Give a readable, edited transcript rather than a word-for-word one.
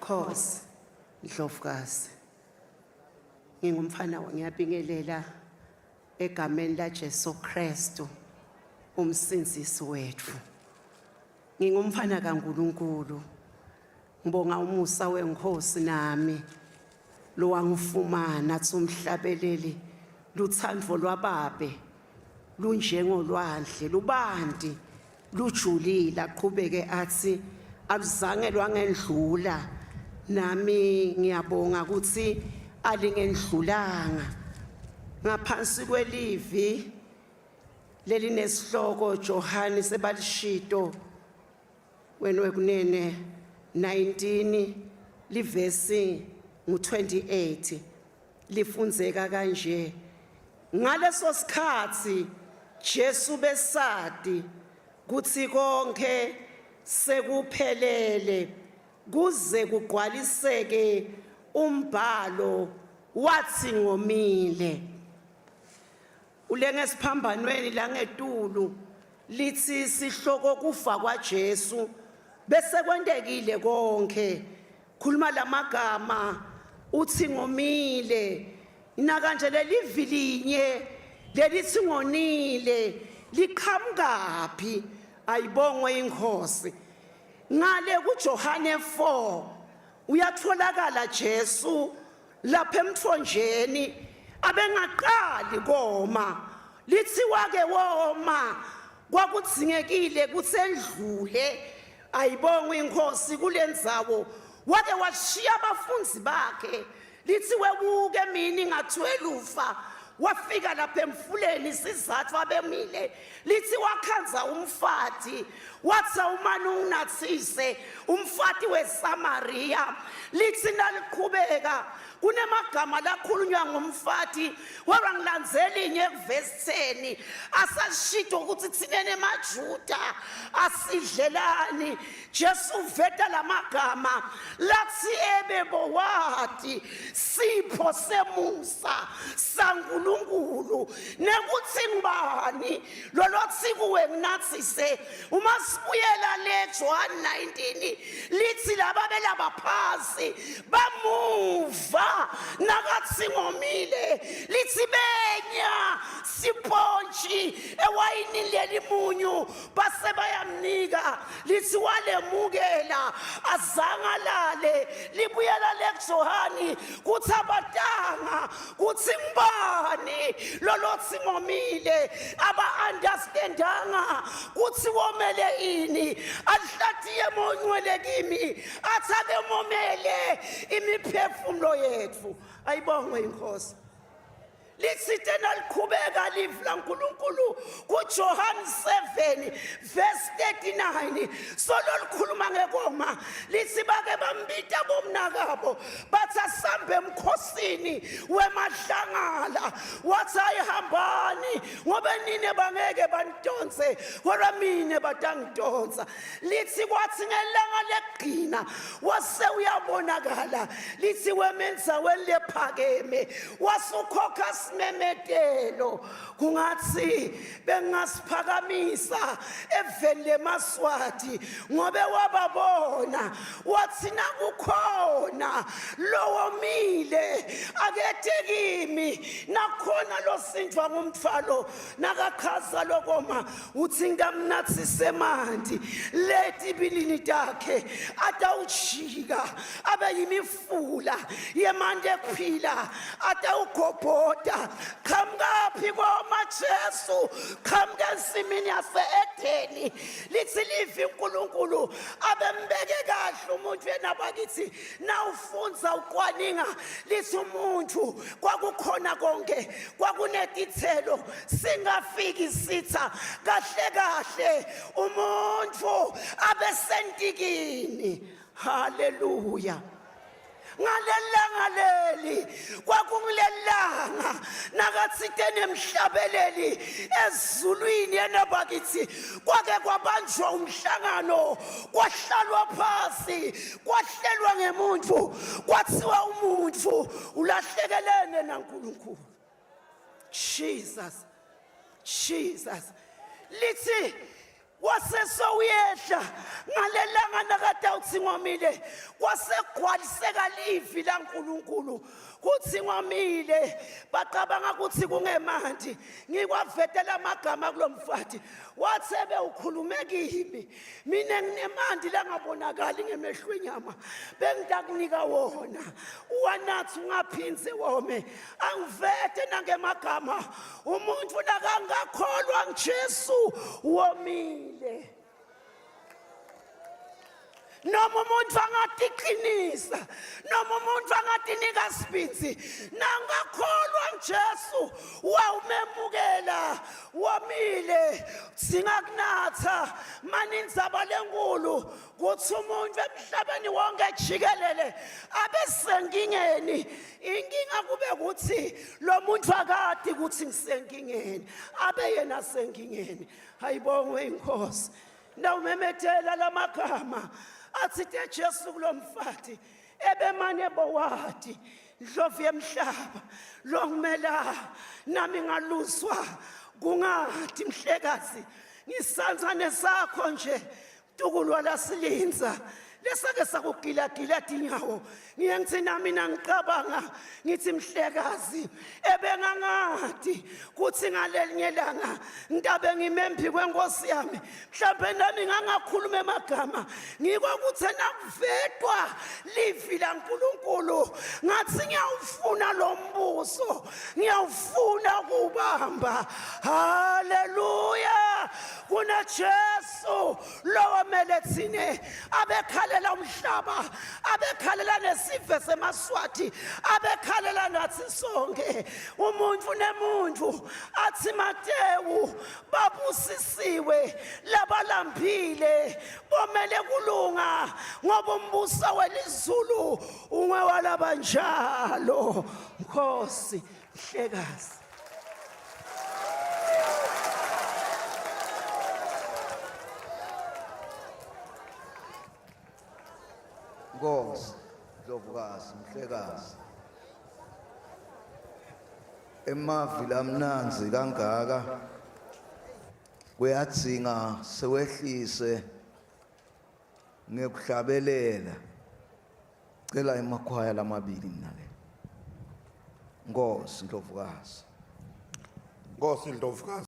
Khosi Ndlovukazi. Ngingumfana ngiyabingelela egameni laJesu Kristu umsindzisi wethu. Ngingumfana kaNkuluNkulu. Ngibonga umusa wenkosi nami lowangifumana athi umhlabeleli luthando lwababe lunjengolwandle lubanti lujulile aqhubeke athi aluzange lwangendlula nami ngiyabonga ukuthi alingendlulanga ngaphansi kwelivi lelinesihloko Johane sebalishito wena wekunene 19 livesi ngu-28 lifundzeka kanje ngaleso sikhatsi Jesu besati kutsi konke sekuphelele kuze kugcwaliseke umbhalo wathi ngomile Ulenge esiphambanweni la ngetulu lithi sihloko kufa kwaJesu bese kwentekile konke khuluma lamagama uthi ngomile inaka nje lelivi linye lelithi ngonile liqhamukaphi ayibongwe inkosi ngale kuJohane 4 uyatholakala Jesu lapha emthonjeni abengaqali koma lithi wake woma kwakudzingekile ukuthi endlule ayibongwe inkosi kulendzawo wake washiya abafunzi bakhe lithi webuke mina ngathwelufa wafika lapha emfuleni isizathu abemile lithi wakhanza umfati wathi awumane unginathise umfati weSamariya lithi naliqhubeka kunemagama lakhulunywa ngumfati kodwa ngilandzela inye ekuvesi 10 asashito ukuthi thina nemaJuda asidlelani Jesu uveta lamagama lathi ebebowati sipho semusa saNkulunkulu nekuthi ngubani lolothi kuwe nginathise uma sibuyela le John 19 lithi laba belaba phasi bamuva nakathi ngomile lithi benya sipontshi ewayinini lelimunyu base bayamnika lithi walemukela azange alale libuyela lekuJohani kuthi abatanga kuthi ngibani lolothi ngomile aba-understandanga kuthi womele ini alihlatiye moncwele kimi athi ake momele imiphefumulo yethu ayibongwe inkosi Litsite naliqhubeka livi laNkulunkulu kuJohane 7 verse 39 solo likhuluma ngekoma lithi bake bambita bomnakabo bathi asambe emkhosini wemahlangala wathi ayihambani ngoba nine bangeke banidonse kodwa mine batangidonsa lithi kwathi ngelanga lekugcina wase uyabonakala lithi wemendzaweni lephakeme wasukhokha simemetelo kungathi bengasiphakamisa eveni lemaswati ngobe wababona wathi nakukhona lowomile akethe kimi nakhona losindvwa ngumthwalo nakachaza lokoma uthi ngamnathise emanti leti bilini takhe atawujika abe yimifula yemanti ekuphila atawugobhoda qhamukaphi koma Jesu qhamuka ensimini yase-Edeni lithi livi uNkulunkulu abembeke kahle umuntu yena bakithi nawufunza ucwaninga lithi umuntu kwakukhona konke kwakunetithelo singafiki sitha kahle kahle umuntu abesentikini haleluya ngalelanga leli kwakungilelanga nakathite nemhlabeleli ezulwini yena bakithi kwake kwabanjwa umhlangano kwahlalwa phasi kwahlelwa ngemuntu kwathiwa umuntu ulahlekelene naNkulunkulu Jesus Jesus lithi Wase sewuyehla ngalelanga nakatawutsi ngomile kwasegcwaliseka livi laNkulunkulu kutsi ngomile bacabanga kutsi kungemanti ngikwavetela amagama kulomfati watsi ebe ukhulume kimi mina nginemanti langabonakali ngemehlo enyama bengitakunika wona uwanatsi ungaphindze wome angivete nangemagama umuntu nakangakholwa ngiJesu womile noma umuntu angatiqinisa noma umuntu angatinika sibindzi nangakholwa ngiJesu wawumemukela womile singakunatha mani indzaba lenkulu kutsi umuntu emhlabeni wonke jikelele abe senkingeni inkinga kube kutsi lo muntu akati kutsi ngisenkingeni abe yena senkingeni ayibongwe inkosi nawumemetela lamagama athi te Jesu kulomfati ebemane bowati ndlovu yemhlaba longimela nami ngaluswa kungati mhlekazi ngisanzane sakho nje mtukulu walasilindza lesake sakugilagila tinyawo ngiye ngithi nami nangicabanga ngithi mhlekazi ebengangati kuthi ngalelinye langa ngitabe ngimembi kwenkosi yami mhlawumbe nami ngangakhuluma emagama ngiko kuthe nakuvetwa livi laNkulunkulu ngathi ngiyawufuna lo mbuso ngiyawufuna kuwubamba haleluya kunaJesu lowamele thine abekhalela umhlaba abekhalela nesive semaswati abekhalela nathi sonke umuntu nemuntu athi Matewu babusisiwe labalambile bomele kulunga ngoba umbuso welizulu ungewalabanjalo Nkosi Mhlekazi Nkosi Ndlovukazi Mhlekazi emavi lamnandzi kangaka kuyadzinga sewehlise ngekuhlabelela cela emakhwaya lamabili mina ke Nkosi Ndlovukazi Nkosi Ndlovukazi.